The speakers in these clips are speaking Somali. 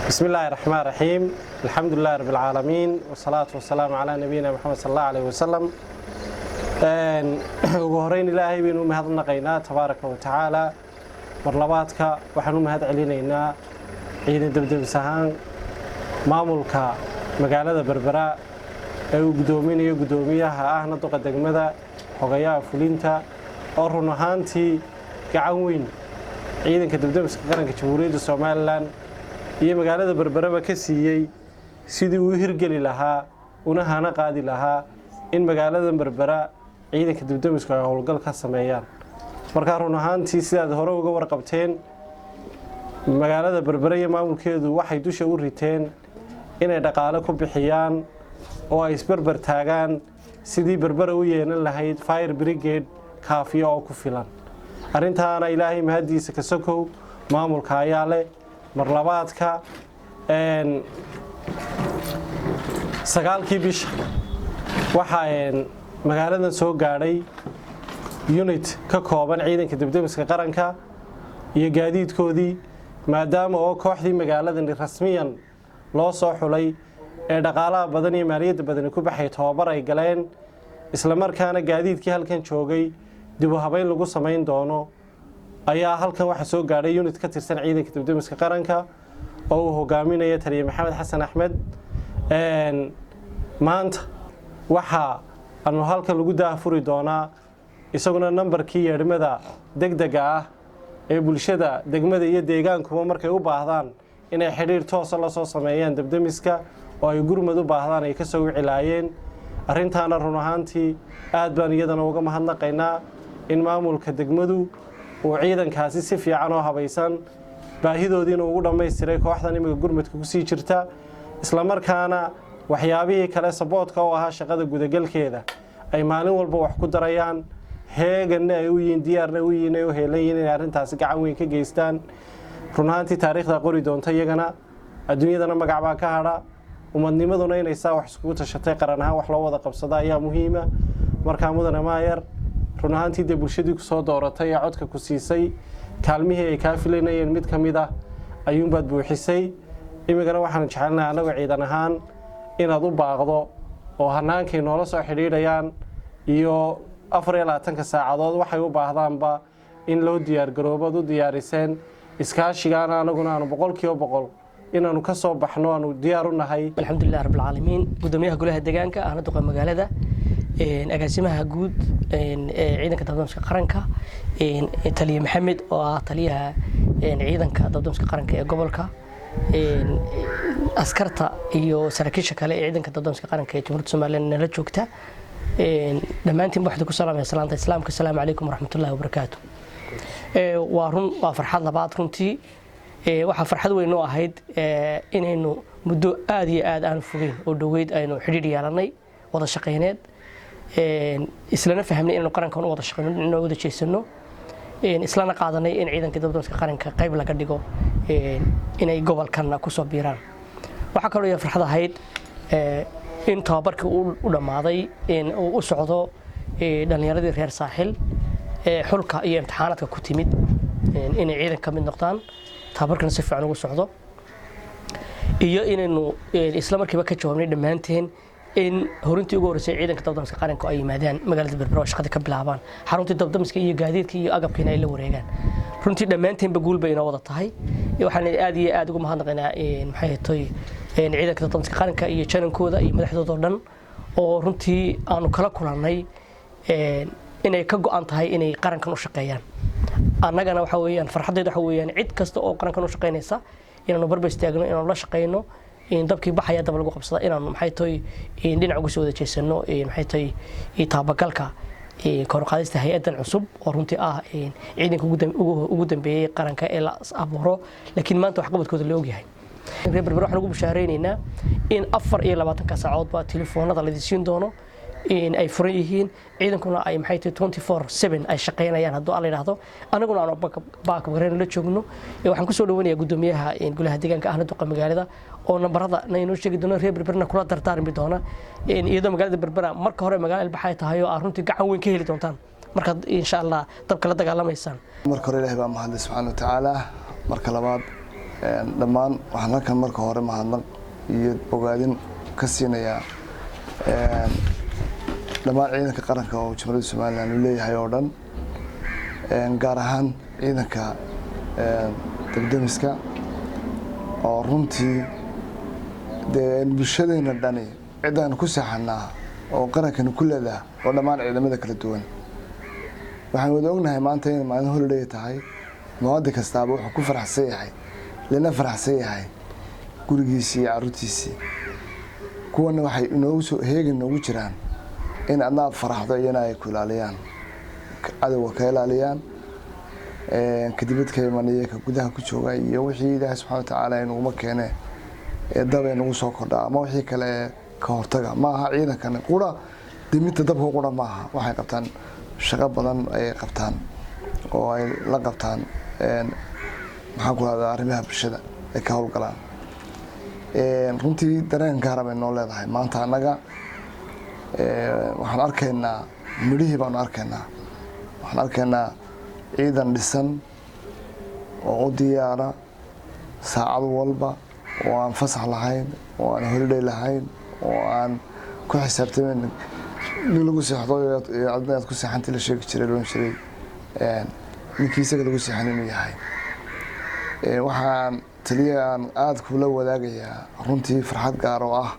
بسم الله الرحمن الرحيم، الحمد لله رب العالمين، والصلاة والسلام على نبينا محمد صلى الله عليه وسلم. Ugu horeyn, Ilaahay baynu u mahadnaqaynaa tabaaraka wa tacaala. Mar labaadka waxaan u mahad celinaynaa ciidan debdebis ahaan maamulka magaalada Berbera ee uu guddoominayo guddoomiyaha, ahna duqa degmada, xogayaha fulinta, oo run ahaantii gacan weyn ciidanka debdebiska qaranka Jamhuuriyadda Somaliland iyo magaalada Berberaba ka siiyey sidii uu hirgeli lahaa una hana qaadi lahaa in magaalada Berbera ciidanka debdemisku ay howlgal ka sameeyaan. Markaa run ahaantii, sidaad hore uga warqabteen, magaalada Berbera iyo maamulkeedu waxay dusha u riteen inay dhaqaale ku bixiyaan oo ay isberber taagaan sidii Berbera u yeelan lahayd fire brigade kaafiya oo ku filan. Arrintaana Ilaahay mahaddiisa ka sokow maamulka ayaa leh. Mar labaadka, 9-kii bisha waxaa magaaladan soo gaadhay unit ka kooban ciidanka debdemiska qaranka iyo gaadiidkoodii, maadaama oo kooxdii magaaladani rasmiyan loo soo xulay ee dhaqaalaha badan iyo maaliyadda badani ku baxay tobabar ay galeen, islamarkaana gaadiidkii halkan joogay dib u habeyn lagu samayn doono, ayaa halkan waxaa soo gaadhay unit ka tirsan ciidanka debdemiska qaranka oo uu hogaaminayo taliye Maxamed Xasan Axmed. Maanta waxaa aanu halkan lagu daahfuri doonaa isaguna nambarkii yeedhmada degdega ah ee bulshada degmada iyo deegaankuba markay u baahdaan inay xidhiir toosa la soo sameeyaan debdemiska oo ay gurmad u baahdaan ay ka soo wici laayeen. Arrintaana run ahaantii aad baan iyadana uga mahadnaqaynaa in maamulka degmadu uu ciidankaasi si fiican oo habaysan baahidoodiina ugu dhammaystiray kooxdan imiga gurmadka kusii jirta, islamarkaana waxyaabihii kale supportka u ahaa shaqada gudagalkeeda ay maalin walba wax ku darayaan, heeganna ay u yihiin, diyaarna u yihiin, ay u heelan yihiin inay arrintaasi gacan weyn ka geystaan. Run ahaantii, taariikhda qori doonta iyagana, adduunyadana magac baa ka hadha. Umadnimaduna inay saa wax iskugu tashatay, qaran ahaan wax loo wada qabsado ayaa muhiima. Markaa mudane maayar, run ahaantii dee bulshadii kusoo dooratay ee codka ku siisay kaalmihii ay kaa filanayeen mid ka mid ah ayuunbaad buuxisay. Imigana waxaanu jecelnahay annagu ciidan ahaan inaad u baaqdo oo hanaankay noola soo xidhiidhayaan iyo 24-ka saacadood waxay u baahdaanba in loo diyaargaroobo ad u diyaariseen. Iskaashigaana anaguna aanu 100% inaanu ka soo baxno aanu diyaar u nahay. Alxamdulilah rabbil caalamiin. Gudoomiyaha golaha deegaanka, ahna duqa magaalada, agaasimaha guud ee ciidanka dabdamiska qaranka, taliye Maxamed oo ah taliyaha ciidanka dabdamiska qaranka ee gobolka, askarta iyo saraakiisha kale ee ciidanka dabdamiska qaranka ee Jamhuuriyadda Somaliland nala joogta, dhammaantiin waxaan ku salaamaya salaanta islaamka: asalaamu calaykum waraxmatullahi wabarakaatu. Waa run, waa farxad labaad runtii. Waxaa farxad weyn noo ahayd inaynu muddo aada iyo aad aan fogeyn oo dhoweyd aynu xidhiidh yeelanay wada shaqayneed, islana fahmnay inaynu qarankan u wada shaqeyno, inoo wada jeesano, islana qaadanay in ciidanka dabdamiska qaranka qayb laga dhigo inay gobolkanna kusoo biiraan. Waxaa kaloo iya farxad ahayd in tababarkii u dhammaaday, uu u socdo dhallinyaradii reer Saaxil ee xulka iyo imtixaanaadka ku timid inay ciidan ka mid noqdaan, tababarkana si fiican ugu socdo, iyo inaynu isla markiiba ka jawaabnay dhammaanteen in horintii ugu horreysay ciidanka dabdamiska qaranka ay yimaadaan magaalada Berbera oo shaqada ka bilaabaan, xaruntii dabdamiska iyo gaadiidka iyo agabkiina ay la wareegaan. Runtii dhammaanteenba guul bay inoo wada tahay. Waxaan aad iyo aad ugu mahadnaqaynaa, maxay toy, ciidanka dabdamiska qaranka iyo janankooda iyo madaxdooda oo dhan, oo runtii aanu kala kulannay inay ka go'an tahay inay qarankan u shaqeeyaan. Annagana waxa weeyaan farxaddeed waxa weeyaan cid kasta oo qarankan u shaqeynaysa inaanu barbar istaagno, inaanu la shaqeyno. Dabkii baxaya daba lagu qabsada, inaanu, maxay toy, dhinac uga soo wada jeesano, maxay toy, taabagalka kor u qaadista hay-addan cusub oo runtii ah ciidanka ugu dambeeyey qaranka ee la abuuro, laakiin maanta waxqabadkooda la ogyahay. Reer Berber waxaan ugu bishaareynayna in 24-ka saacoodba telefoonada la siin doono ay furan yihiin, ciidankuna ay, maxay tahay, 24/7 ay shaqeynayaan hadduu Alla yidhaahdo, anaguna aanu baakabgareen la joogno. Waxaan kusoo dhawanayaa guddoomiyaha golaha deegaanka, ahna duqa magaalada, oo nambarada na inoo sheegi doono, reer Berberna kula dardaarmi doona, iyadoo magaalada Berbera marka hore magaalo ilbaxay tahay oo aad runtii gacan weyn ka heli doontaan markaad insha Allah dabka la dagaalamaysaan. Marka hore, Ilahay baa mahadlay subxaana wa tacaala. Marka labaad, Dhammaan waxaan halkan marka hore mahadnaq iyo bogaadin ka siinayaa dhammaan ciidanka qaranka oo Jamhuuriyadda Somaliland uu leeyahay oo dhan, gaar ahaan ciidanka dabdemiska oo runtii dee bulshadeena dhani ciddaan ku seexanaa oo qarankani ku leedaha oo dhammaan ciidamada kala duwan. Waxaan wada ognahay maanta inay maalin holiday tahay. Muwaadin kastaaba wuxuu ku faraxsan yahay, lana faraxsan yahay gurigiisii iyo caruurtiisii. Kuwana waxay inoogu soo heegan noogu jiraan in adna aad faraxdo, iyana ay ku ilaaliyaan, cadowga ka ilaaliyaan, kadibad ka imanaya, ka gudaha ku jooga iyo wixii Ilaahay subxana watacaala inaguma keene ee dab ee nagu soo kordha ama wixii kale ee ka hortaga. Ma aha ciidankan qura diminta dabka qura maaha, waxay qabtaan shaqo badan ayay qabtaan oo ay la qabtaan, maxaan ku rahdaa, arrimaha bulshada ay ka howlgalaan. Runtii dareen gaara bay noo leedahay maanta. Annaga waxaan arkaynaa midhihii baanu arkaynaa. Waxaan arkaynaa ciidan dhisan oo u diyaara saacad walba, oo aan fasax lahayn, oo aan holiday lahayn, oo aan ku xisaabtamayn nin lagu seexdo iyo adna aad ku seexantii la sheegi jiray, loon jiray ninkii isaga lagu seexan inuu yahay. Waxaan taliya aan aada kula wadaagayaa runtii farxad gaar oo ah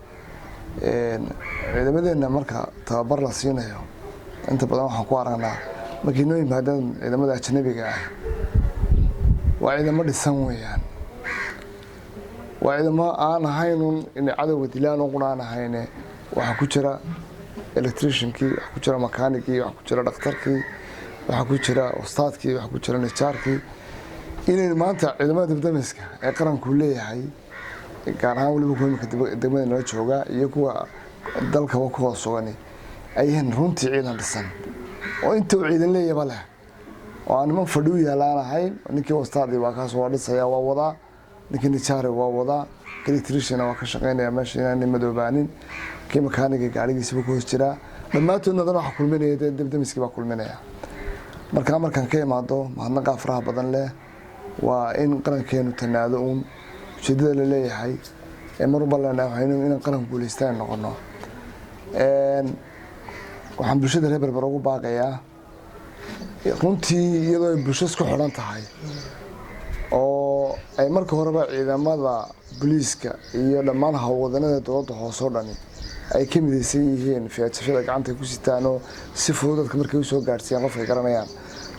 ciidamadeenna marka tababar la siinayo, inta badan waxaan ku aragnaa markay noo yimaadaan ciidamada ajnabiga ah, waa ciidamo dhisan weeyaan, waa ciidamo aan ahaynun inay cadowga dilaan oo qura aan ahayne. Waxaa ku jira electriciankii, waxaa ku jira makaanigii, waxaa ku jira dhakhtarkii, waxaa ku jira ustaadkii, waxaa ku jira nijaarkii. Inaynu maanta ciidamada dabdamiska ee qaranku leeyahay, gaar ahaan weliba kuwa imika degmada nala jooga iyo kuwa dalkaba ku hoos sugani, ay yihiin runtii ciidan dhisan oo inta uu ciidan leeyaba leh, oo aan niman fadhi u yaalaan ahayn. Ninkii ustaadii waa kaas, waa dhisaya, waa wadaa. Ninkii nijaari waa wadaa, electrician waa ka shaqeynaya meesha inaanay madoobaanin. Kii makaaniga gaarigiisiba ku hoos jiraa. Dhammaantoodna haddana waxaa kulminaya dee dabdamiskii baa kulminaya. Markaa markaan ka imaado mahadnaqaa faraha badan leh, waa in qarankeenu tanaado uun ujeedada la leeyahay ee mar walba leenahay waxaynu inaan qaran guulaystaan noqono. Waxaan bulshada reer Berbera ugu baaqayaa runtii, iyadoo ay bulsho isku xidhan tahay oo ay marka horeba ciidamada booliiska iyo dhammaan howlwadanada dowladda hoose oo dhani ay ka midaysan yihiin, fiyaajafyada gacanta ay ku sitaan oo si fudud dadka markay usoo gaadhsiiyaan qofkay garanayaan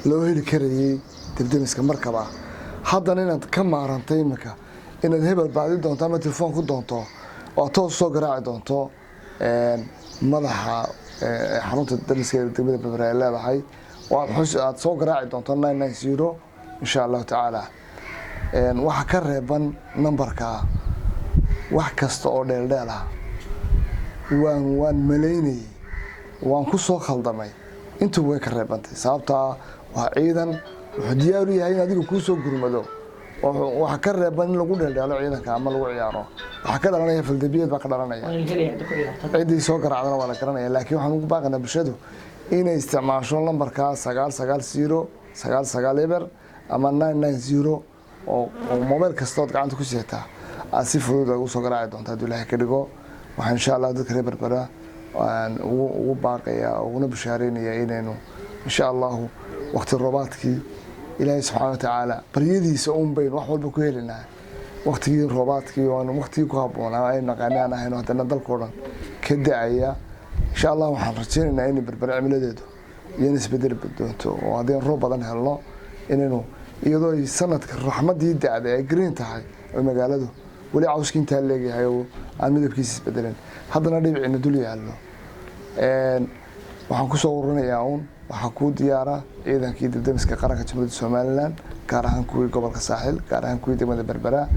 loo heli karayay debdemiska markaba, haddana inaad ka maarantay iminka inaad hebel baadi doonto ama telefoon ku doonto oo aad toos usoo garaaci doonto madaxa xarunta demiska ee degmada Berbera ay leedahay, oo aad xus aad soo garaaci doonto 990 insha Allahu tacaala. Waxaa ka reeban nambarka wax kasta oo dheeldheel ah. Waan malaynayey, waan ku soo khaldamay, intuba way ka reebantay, sababtaa waa ciidan wuxuu diyaar u yahay in adiga kuu soo gurmado. Waxaa ka reeban in lagu dheeldheelo ciidanka ama lagu ciyaaro. Waxaa ka dhalanaya faldambiyeed baa ka dhalanaya. Ciddii soo garaacdana waa la garanaya. Laakiin waxaan ugu baaqaynaa bulshadu inay isticmaasho lambarka 990 990 ama 990 oo mobile kastood gacanta ku sidataa aad si fudud ugu soo garaaci doonta hadduu Ilaahay ka dhigo. Waxaan insha Allah dadka reer Berbera aan ugu baaqayaa, uguna bishaareynaya inaynu insha Allahu waqti roobaadkii Ilaahay subxaana watacaala baryadiisa uun baynu wax walba ku helinaa. Waqtigii roobaadkii waanu waqtigii ku habboonaa ay naqaanaan ahayno, haddana dalkoo dhan ka da-aya. Insha Allah waxaan rajaynaynaa inay Berbera cimiladeedu iyana isbedeli doonto, oo haddii roob badan helno inaynu, iyadoo ay sanadka raxmadii dacday ay green tahay oo magaaladu weli cawski intaa leegyahay oo aan midabkiisa isbedelin, haddana dhibicina dul yaallo. Waxaan kusoo ururinayaa uun, waxaa kuu diyaara ciidankii dibdemiska qaranka Jamhuuriyadda Somaliland, gaar ahaan kuwii gobolka Saaxil, gaar ahaan kuwii degmada Berbera.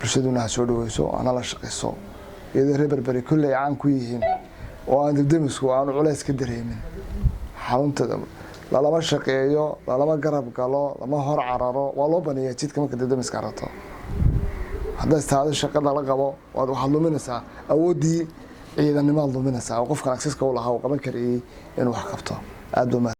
Bulshaduna ha soo dhaweyso, hana la shaqeyso, iyadoo reer Berberi kolley ay caan ku yihiin oo aan dibdemisku aanu culays ka dareemin. Xarunta lalama shaqeeyo, lalama garab galo, lama hor cararo, waa loo baneeyaa jidka marka dibdemiska rato. Haddaad istaado shaqada la qabo, waxaad luminaysaa awooddii ciidanimaad luminaysaa oo qofkan accesska u lahaa uu qaban karayay inuu wax qabto. Aad baa